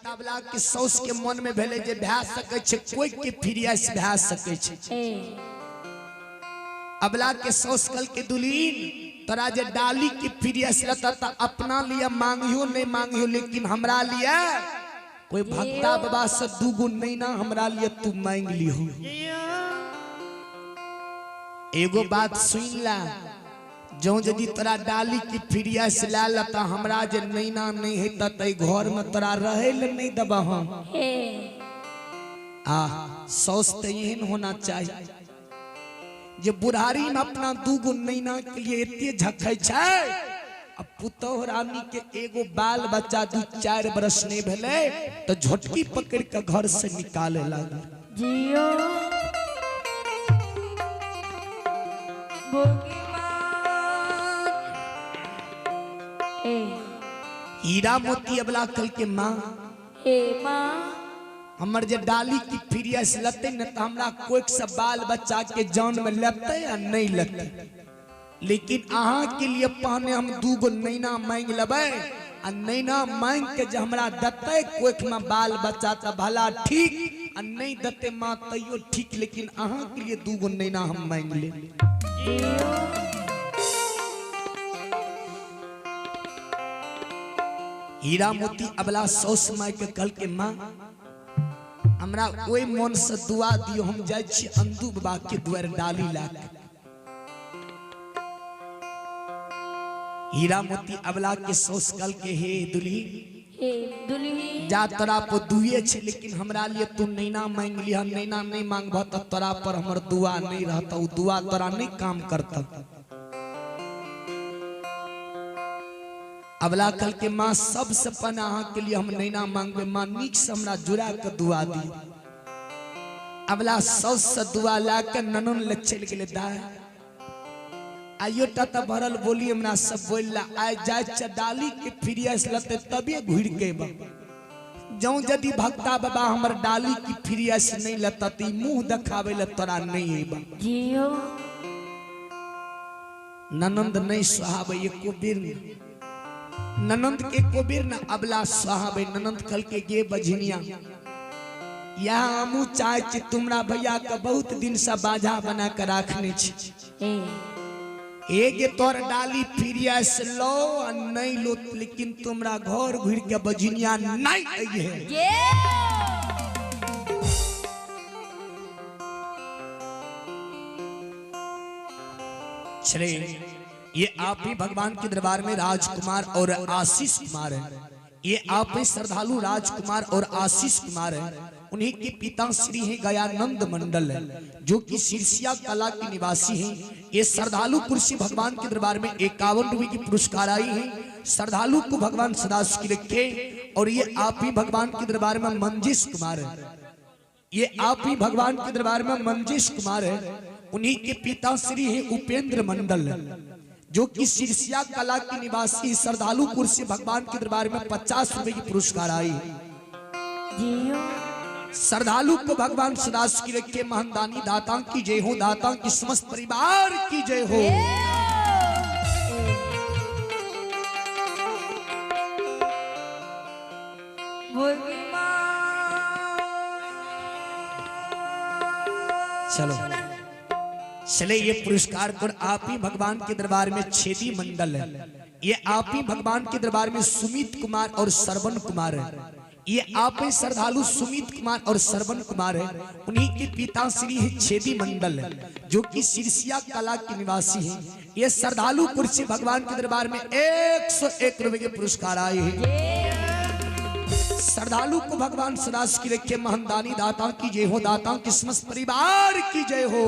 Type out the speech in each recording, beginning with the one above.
तबला के साउस के मन में भेलै जे भए सकै छै कोई के फिरियास भए सकै छै। अबला के साउस कल के दुलीन तोरा जे डाली के फिरियास लता त अपना लिए मांगियो नहीं मांगियो, लेकिन हमरा लिए कोई भक्ता बाबा से दूगो नहीं ना हमरा लिए तू मांग लियो। एगो बात सुन ला, जो यदि तोरा डाली की फिरिया से ला लता हमरा जे नैना नहीं है त घर में तोरा रहे ले नहीं दबा हम। आ सौस तो एहन होना चाहिए जे बुढ़ारी में अपना दूगो नैना के लिए एते झखै छै, अब पुतोह रानी के एगो बाल बच्चा 2-4 बरस नहीं भेलै तो झटकी पकड़ के घर से निकाले लागल। जियो हीरा मोती अबला कल के माँ हे माँ हमर जे डाली की फिरिया से लते न त हमरा कोई से बाल बच्चा के जान में लते या नहीं लते, लेकिन अहाँ के लिए पहने हम दूगो नैना मांग लेबै आ नैना मांग के जे हमरा दते कोख में बाल बच्चा त भला ठीक आ नहीं दते माँ तैयो ठीक, लेकिन अहाँ के लिए दूगो नैना हम मांग ले। हीरा मोती अबला सौस माय के कल के माँ हमरा ओहि मन से दुआ दियो, हम जाइ छी अंदू बाबा के द्वार डाली ला के। हीरा मोती अबला के सौस कल के हे दुल्ही हे दुल्ही जा तोरा पर दुए छे, लेकिन हमरा लिए तू नैना मांग लिह, नैना नहीं मांगबह त तोरा पर हमर दुआ नहीं रहत, उ दुआ तोरा नहीं काम करत। अबला कल के माँ सबसे पहले अहाँ के लिए हम नैना मांगबे, माँ नीक से हमरा जुड़ा के दुआ दी। अबला सौस से दुआ ला के ननन ले चलि गेलै दाय, आइयो टा त भरल बोली हमरा सब बोलला आइ जाय छ डाली के फिरियस लते तबे घुरि के बा। जौं यदि भक्ता बाबा हमर डाली की फिरियस नहीं लता त मुंह देखावे ले तोरा नहीं अइबा। जियो ननंद नहीं सुहावे एको बेर न, ननंद के एको बेर न अबला सुहावे। ननंद कल के गे बझनिया यह हमू चाहे छी तुमरा भैया के बहुत दिन से बाजा बना के राखने छी, एक तोर डाली फिरियस लो आ नहीं लो, लेकिन तुमरा घर घुर के बझनिया नहीं आई है। चले ये आप ही भगवान के दरबार में राजकुमार और आशीष कुमार है, ये आप ही श्रद्धालु राजकुमार और आशीष कुमार है। उन्हीं के पिता श्री हैं गयानंद मंडल है, जो कि सिरसिया कला के निवासी हैं। ये श्रद्धालु कुर्सी भगवान के दरबार में 51 रुपए की पुरस्कार आई है। श्रद्धालु को भगवान सदा सुखी रखे। और ये आप ही भगवान के दरबार में मंजीश कुमार है, ये आप ही भगवान के दरबार में मंजीश कुमार है। उन्हीं के पिता श्री हैं उपेंद्र मंडल, जो कि सिरसिया कला के निवासी श्रद्धालु कुर्सी भगवान के दरबार में 50 रुपए की पुरस्कार आई। श्रद्धालु को भगवान सदा सुखी रखे। महानदानी दाता की जय हो, दाता की समस्त परिवार की जय हो। चलो चले ये पुरस्कार कर आप ही भगवान के दरबार में छेदी मंडल है, ये आप ही भगवान के दरबार में सुमित कुमार और श्रवण कुमार है, ये आप ही श्रद्धालु सुमित कुमार और श्रवण कुमार है। उन्हीं के पिता श्री है छेदी मंडल है, जो कि सिरसिया कला के निवासी हैं। ये श्रद्धालु कुर्सी भगवान के दरबार में 101 रुपए के पुरस्कार आए हैं। श्रद्धालु को भगवान सदा सुखी रखे। महानदानी दाता की जय हो, दाता की समस्त परिवार की जय हो।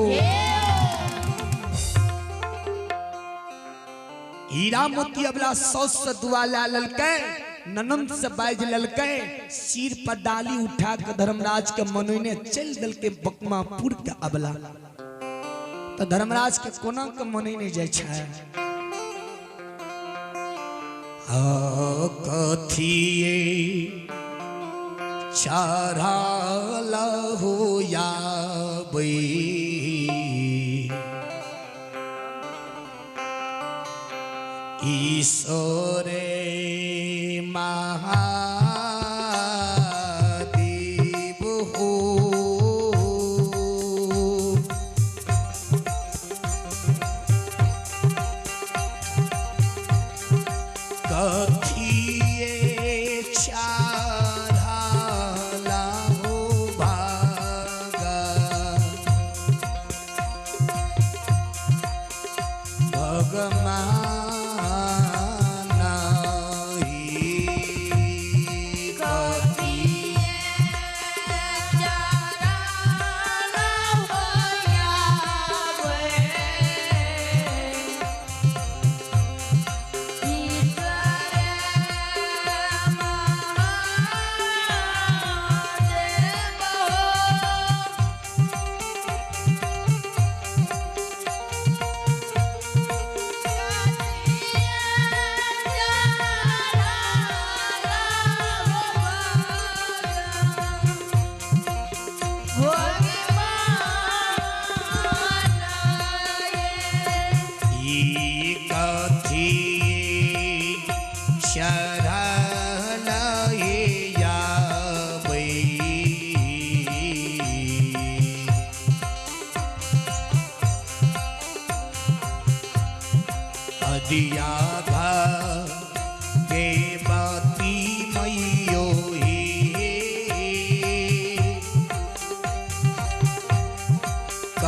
हीरा मोती अबला सौ से दुआ ला ललकै, ननंद से बाज ललकै, सिर पर डाली उठा के धर्मराज के मनोने चल दल के बकमापुर के अबला। तो धर्मराज के कोना के मनोने जाय छै। कथिए चढ़ल हो याबै ईश्वरे महादेव।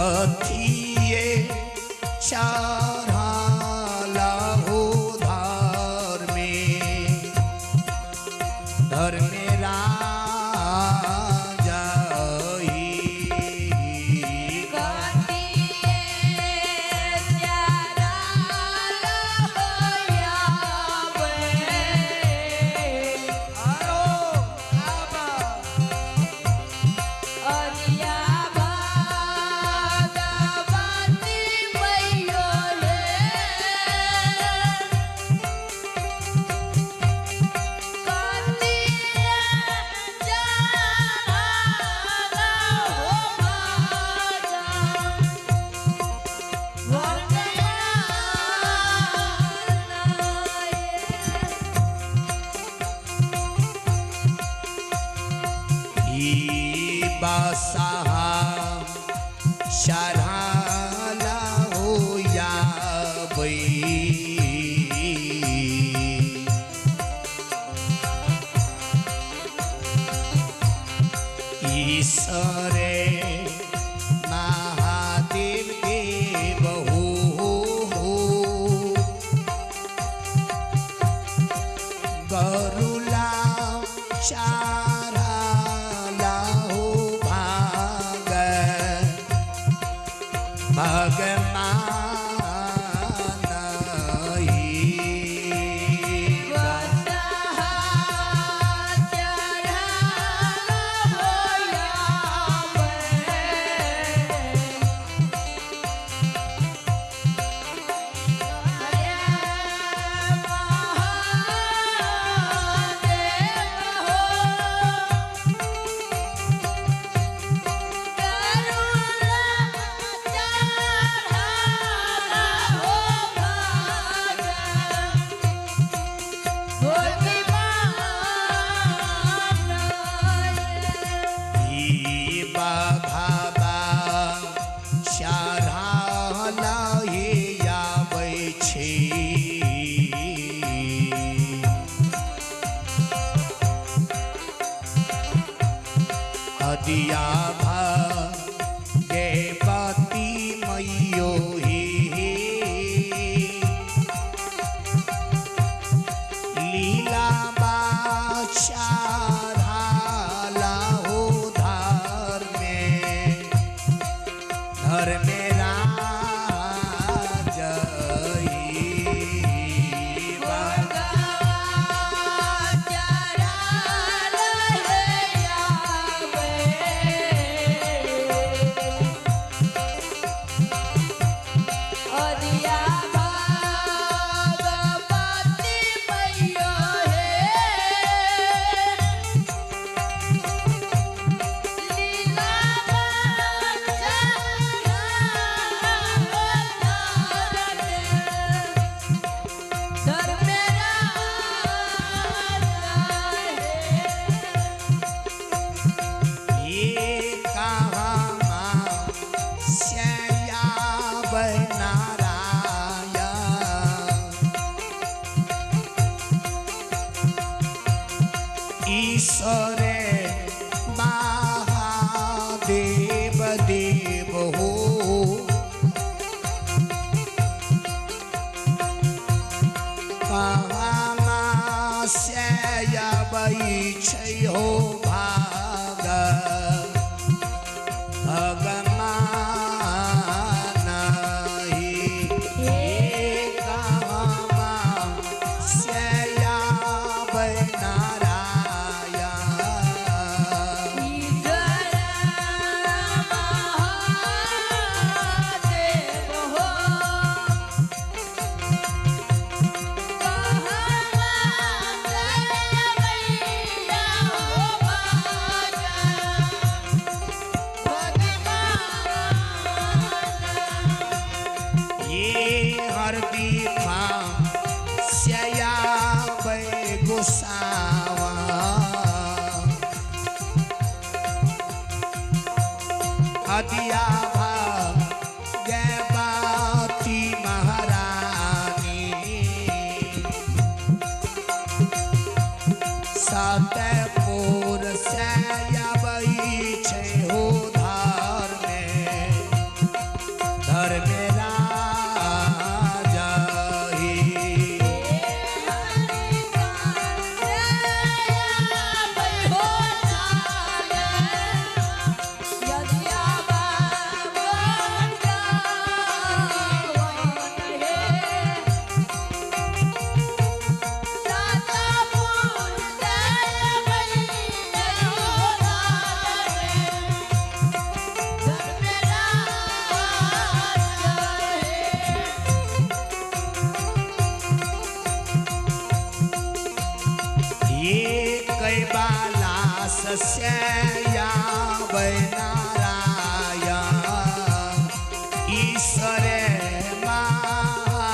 कथिए चढ़ाला हो धार में धर्म राजा ही। आरो आबा ई बसहा चढ़ाला हो याबै। ईश्वरे महादेव देव हो। गरुला चाराला हो भाग भगवान ही। ई बाघाबा चढ़ाला हे आबै छी। अदिया भगवती मैयो हे लीला चढ़ाला हो धार में धर में राजा ही। ये कहाँ श्याया नारायण ईश्वरे महादेव देव हो। कहाँ श्याया छै हो भाग भगवान ही। कहाँ श्याया नारायण ये हरदी खा श्याया गोसावा अदिया भगवती महारानी सतपुर से अबै छै हो धार में कैलाश से आबै नारायण ईश्वर महादेव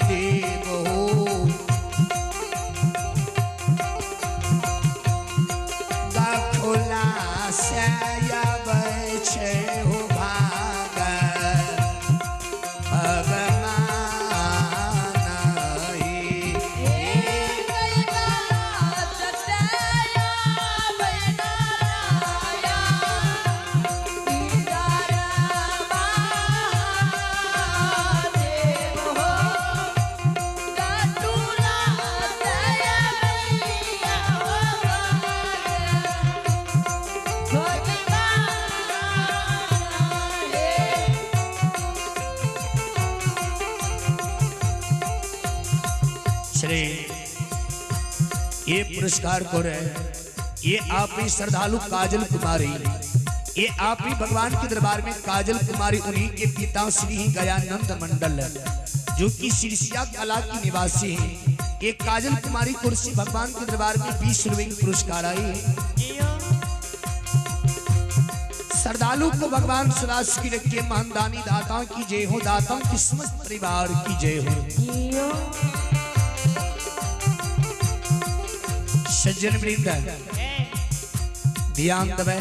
देव हो। गखुला से आबै छै हो भाग भगवान हे। श्री ये पुरस्कार को रहे ये आप ही श्रद्धालु काजल कुमारी, ये आप ही भगवान के दरबार में काजल कुमारी उन्हीं के पिता श्री ही गयानंद मंडल जो कि सिरसिया कला की निवासी हैं। ये काजल कुमारी कुर्सी भगवान के दरबार में 20 रुपए की पुरस्कार आई है। श्रद्धालु को भगवान सदा सुखी रखे, महानदानी दाता की जय हो, दाता की समस्त परिवार की जय हो। सज्जन वृंद ध्यान दबे,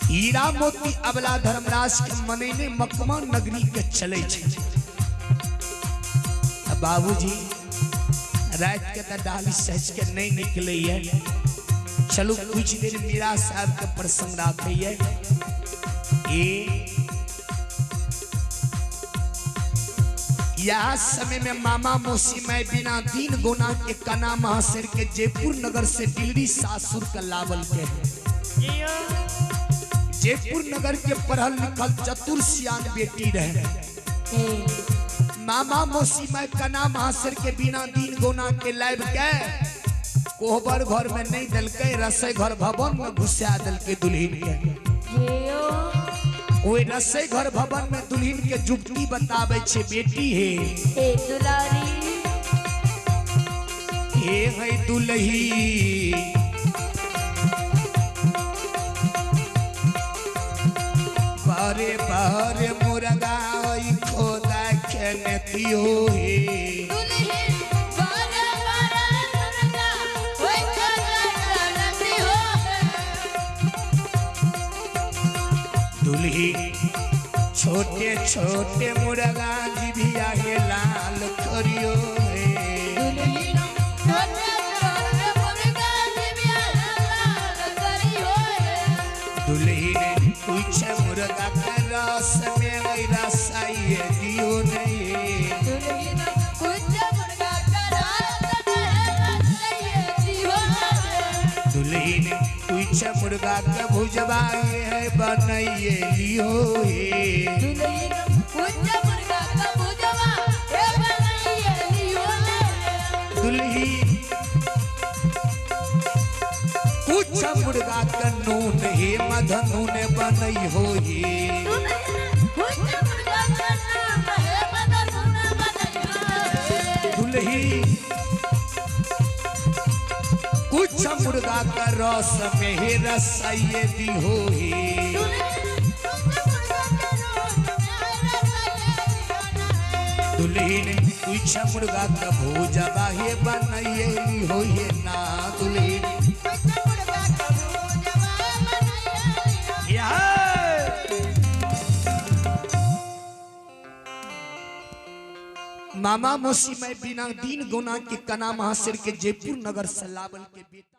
हीरा मोती अबला धर्मराज के मनेने मकमा नगरी के चले छे। बाबूजी रात के त डाली सहज के नहीं निकले है, चलो कुछ देर मीरा साहब के प्रसंग रखे है। ये यह समय में मामा मौसी मैं बिना दीन गोना के कना महासिर के जयपुर नगर से दिल्ली सासुर का लावल के जयपुर नगर के पढ़ल लिखल चतुर सियान बेटी रहे। मामा मौसी मैं कना महासिर के बिना दीन गोना के लाइव के कोहबर घर में नहीं दिलके, रसोई घर भवन में घुसा दिलके दुल्हन के। ओए रसोई घर भवन में दुल्हन के जुगती बतावे छे बेटी हे दुलारी हे है दुल्ही बारे बारे मुर्गा ओई खोदा खेनतियो हे दुल्ही छोटे छोटे मुर्गा जिभिया के लाल करियो हे दुल्ही ने कुछ मुर्गा के रस में रसाइए दियो नहीं दुल्ही ने कुछ मुर्गा के भुजवा है बनाइए लियो हे दुल्ही कुछ मुर्गा के नून हे मधनून बनई हो हे दुल्ही कुछ मुर्गा का रस में हे रसाइए दी हो हे दुल्हन कुछ मुर्गा का भोजबा हे बनाइए हो हे ना दुल्हन मामा मौसी मैं बिना दीन गोना के कना महासिर के जयपुर नगर से लावल के बेटा।